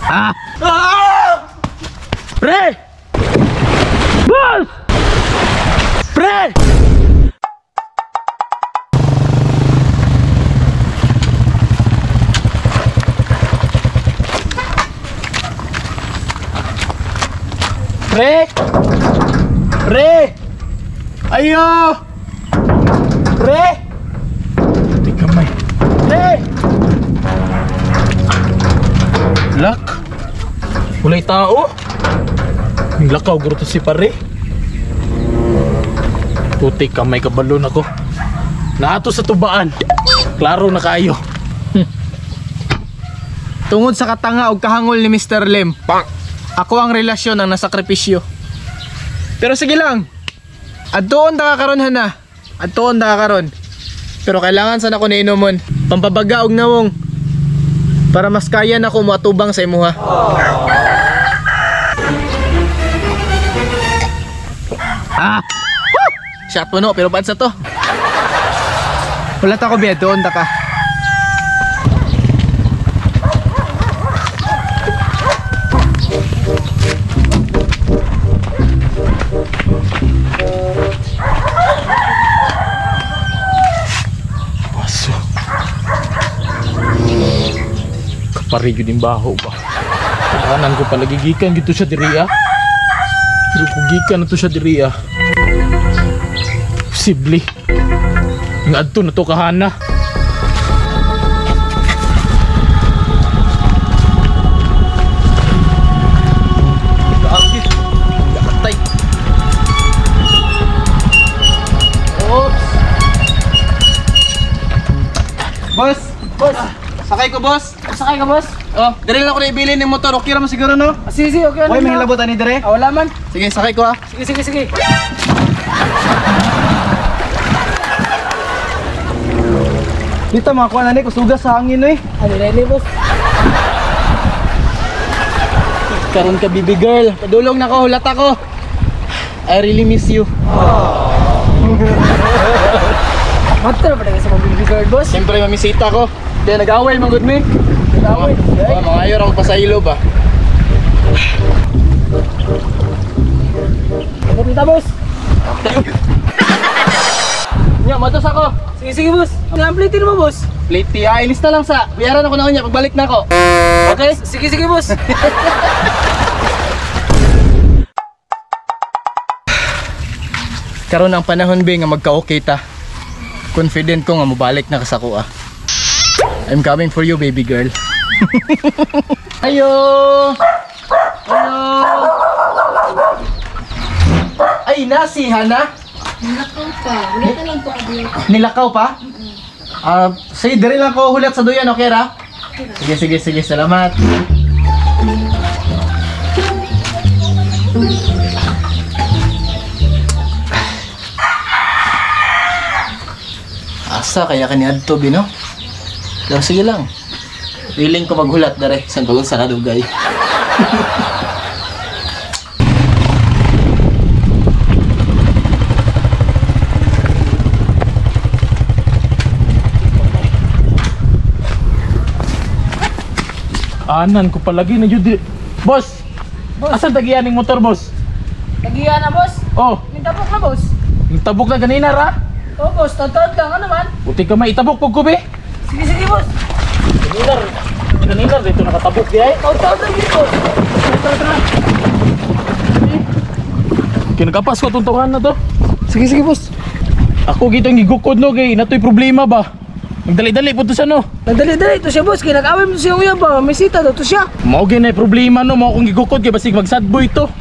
Ah! Ah! Pre! Boss! Pre! Pre! Pre! Ayo! Pre! Teka may. Pre! Lak! Wala'y tao! Ang lakaw, guro to si pare. Puti ka, may kabalon ako. Naato sa tubaan. Klaro na kayo. Tungod sa katanga og kahangol ni Mr. Lim, ako ang relasyon ang nasakripisyo. Pero sige lang. Adtuon ta ka karon hana. Adtuon ta ka karon. Pero kailangan sana ko niinomon. Pampabaga og nawong. Para mas kaya na ko moatubang sa imuha. Ah! Woo! Shot puno pero bad sa to. Wala ta ko biya, doon ta ka. Paso. Kapari yun yung baho ba? Kanan ko pala gigikan gito siya diri ah. Pero kung gikan na to siya diri ah. Posible. Nga adto na to kahana. Kaakit. Kakatay. Oops. Boss, boss. Sakay ko, boss. Sakay ka, boss? Oh, dire lang ako na ibilin ng motor. Okay ra man siguro, no? Ah, sige, sige, okay. Hoy, may hilabot ani dire? Ah, wala man. Sige, sakay ko ah. Sige, sige, sige. Dito makakuha na ni kusuga sa hangin oy. Ano na ini, boss? Karon ka baby girl. Padulong na ko, hulat ako. I really miss you. Matter pa sa mga baby girl, boss? Siyempre mamisita ko. Di nag-away man gud mi. Nag-away. Oh, mga ayor ako pa sa ilo ba. Abot nita, boss. Nya, matos ako. Sige, sige, boss. Ang plate mo, boss. Plate ah, ilis na lang sa. Bayaran ako na niya pagbalik na ako. Okay? Sige, sige, boss. Karon ang panahon be nga magka-okay ta. Confident ko nga mobalik na ka sa kuha. I'm coming for you, baby girl. Ayo! Ayo! Ay, nasi, Hana. Nilakaw pa. Wala na lang po abot. Nilakaw pa? Sige, diri lang ko hulat sa duyan, okay ra? Sige, sige, sige, salamat. Asa kaya kani adto bi no? Pero sige lang. Willing ko maghulat dere san pagod sa kadugay. Anan ko palagi na yun. Boss! Asan tagiyan ng motor, boss? Tagiya na, boss. Oh, Nitabok na, boss. yung tabok na ganina ra. Oh, boss. Totoo lang. Ano man? Buti ka may itabok pag kubi. Sige, sige, boss. Ganina, ganina dito nakatabok di ay. Totoo lang yun, boss. Tara, tara. Kinakapas ko itong tuhan na to. Sige, sige, boss. Ako gito ang gigukod no kay natoy problema ba. Nagdali-dali po to siya no. Nagdali-dali ito siya, boss. Kaya nag-away mo siya uya ba? May sita daw to siya. Mao gyud na problema no, mao akong gigukod kay basig magsadboy to.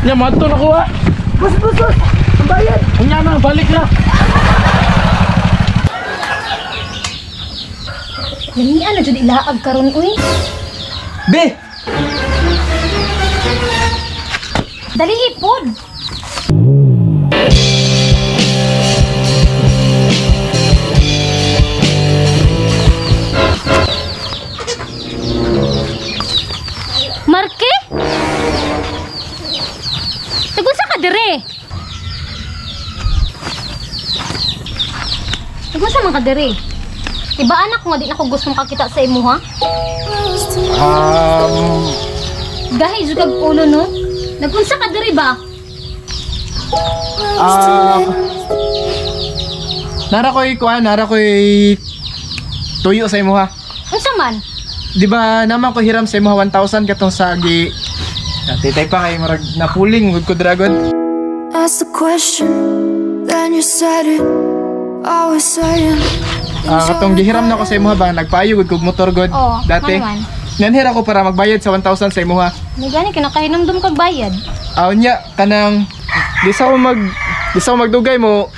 Nya mato na ko ha. Boss, boss, boss. Ang bayad. Unya na balik na. Lamian na jud ilaag karon uy. Be! Dali ipod. Marke? Tagunsa ka dire? Tagunsa man ka dire? Iba anak nga di na ko gusto makakita sa imo ha? Gahi jud kag ulo no. Nagunsa ka diri ba? Nara ko'y kuan, nara ko'y tuyo sa imuha. Unsa man? Di ba naman ko hiram sa imuha 1,000 katong sa gi Titay pa kay murag napuling gud ko dragon. Ask the question, then you said it. I was saying. Katong gihiram na ko sa imuha ba nagpayo gud kog motor god Oo, dati. ano man? Nanhira ko para magbayad sa 1,000 sa imuha. May gani kinakahinumdum kag bayad. Aw nya kanang di sa ako magdugay mo.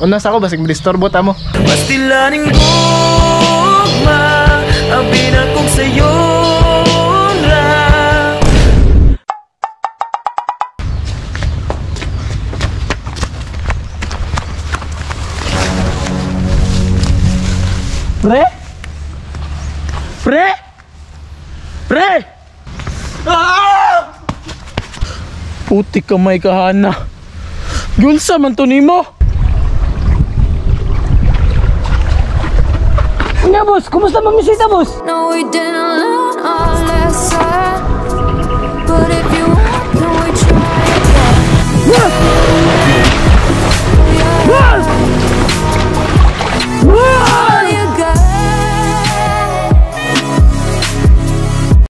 Una sa ako basig disturbo ta mo. Pastilaning gugma ang pinakong sayon ra. Pre? Pre? Pre? Ah! Puti kamay ka, Hana. Gunsa man to nimo? Unya boss, kumusta mamisita boss? No, we didn't learn our lesson.